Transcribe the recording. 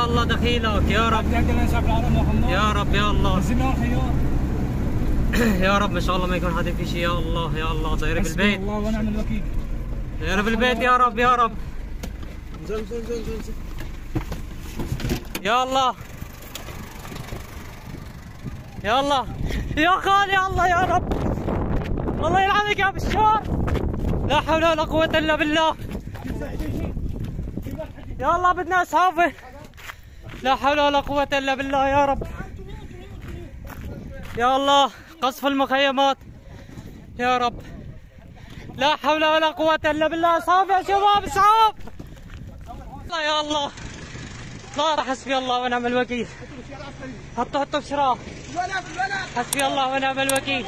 الله دخيلك يا رب. يا رب يا الله. يا رب ان شاء الله ما يكون حدا في شيء. يا الله يا الله طيري بالبيت. الله ونعم الوكيل. طيري بالبيت يا رب يا رب. يا الله يا الله يا خالي يا الله يا رب. الله يلعنك يا بشار. لا حول ولا قوة الا بالله. يا الله بدنا اسعاف. لا حول ولا قوة الا بالله يا رب. يا الله قصف المخيمات يا رب. لا حول ولا قوة الا بالله. اسعاف يا شباب اسعاف. يا الله لا، حسبي الله ونعم الوكيل. حطوا حطوا بسرعة. حسبي الله ونعم الوكيل.